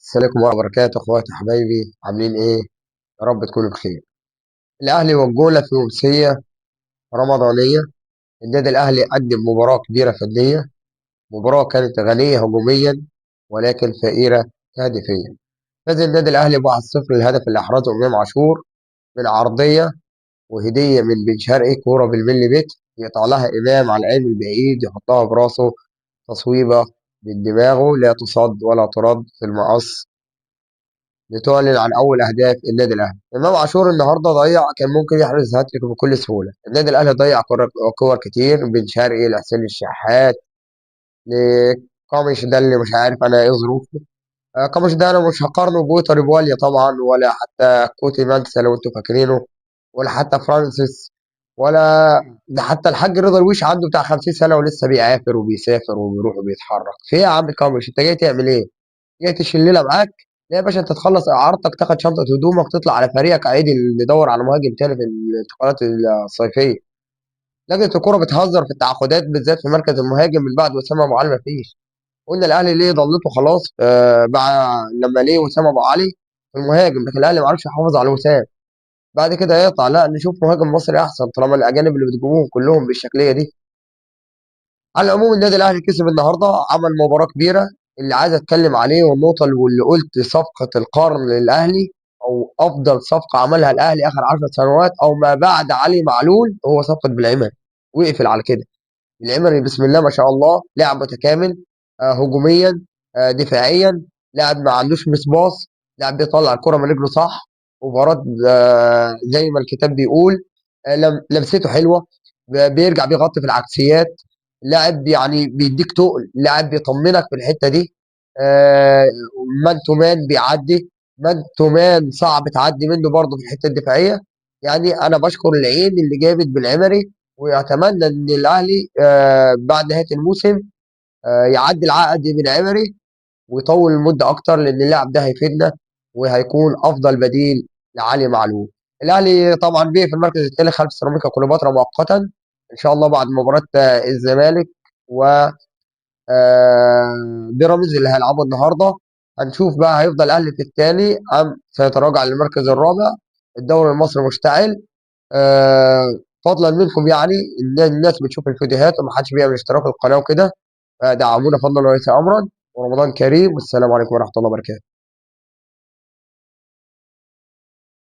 السلام عليكم ورحمة الله وبركاته. اخواتي حبايبي، عاملين ايه؟ يا رب تكونوا بخير. الاهلي والجونه في امسية رمضانيه. النادي الاهلي قدم مباراة كبيرة فنية، مباراة كانت غنية هجوميا ولكن فقيرة تهديفيا. فاز النادي الاهلي 1-0. الهدف اللي احرزه امام عاشور من عرضية وهديه من بن شرقي، كورة بالملي متر يقطع لها امام على العين البعيد يحطها براسه، تصويبه من دماغه لا تصد ولا ترد في المقص، لتعلن عن اول اهداف النادي الاهلي. امام عاشور النهارده ضيع، كان ممكن يحرز هاتريك بكل سهولة. النادي الاهلي ضيع كور كتير، بن شرقي لحسين الشحات لقامش، ده اللي مش عارف انا ايه ظروفه. قامش ده انا مش هقارنه بوتر بواليا طبعا، ولا حتى كوتي مانسا لو انتوا فاكرينه، ولا حتى فرانسيس، ولا ده حتى الحاج رضا الويش عنده بتاع 50 سنة ولسه بيعافر وبيسافر وبيروح وبيتحرك. في ايه يا عم قامش؟ انت جاي تعمل ايه؟ جاي تشيل معاك؟ لا يا باشا، انت تخلص اعارتك، تاخد شنطه هدومك، تطلع على فريقك عادي، ندور على مهاجم تاني في الانتقالات الصيفية. لجنة الكورة بتهزر في التعاقدات بالذات في مركز المهاجم من بعد وسام ابو علي ما فيش. قلنا الاهلي ليه ضلته خلاص، مع لما ليه وسام ابو علي في المهاجم، لكن الاهلي ما عرفش يحافظ على وسام. بعد كده يقطع، لا نشوف مهاجم مصري احسن طالما الاجانب اللي بتجيبوهم كلهم بالشكليه دي. على العموم النادي الاهلي كسب النهارده، عمل مباراة كبيرة. اللي عايز اتكلم عليه والنقطة اللي قلت صفقة القرن للاهلي او افضل صفقة عملها الاهلي اخر 10 سنوات او ما بعد علي معلول، هو صفقة بالعمري. وقفل على كده. العمري بسم الله ما شاء الله لاعب متكامل، هجوميا، دفاعيا، لاعب ما عندوش مسباص، لاعب بيطلع الكره من رجله صح، مباراة زي ما الكتاب بيقول، لمسته حلوة، بيرجع بيغطي في العكسيات، لاعب بيديك تقل، لاعب بيطمنك في الحتة دي، man to man بيعدي، man to man صعب تعدي منه برضه في الحتة الدفاعية. انا بشكر العين اللي جابت بالعمري، واتمنى ان الاهلي، بعد نهاية الموسم، يعدي العقد بالعمري ويطول المدة اكتر، لان اللاعب ده هيفيدنا وهيكون افضل بديل لعلي معلول. الاهلي طبعا بيه في المركز الثاني خلف سيراميكا كليوباترا مؤقتا، ان شاء الله بعد مباراة الزمالك و بيراميدز اللي هيلعبوا النهارده. هنشوف بقى هيفضل الاهلي في الثاني ام سيتراجع للمركز الرابع. الدوري المصري مشتعل. فضلا منكم الناس بتشوف الفيديوهات ومحدش بيعمل اشتراك القناة وكده، فدعمونا فضلا وليس امرا. ورمضان كريم، والسلام عليكم ورحمة الله وبركاته.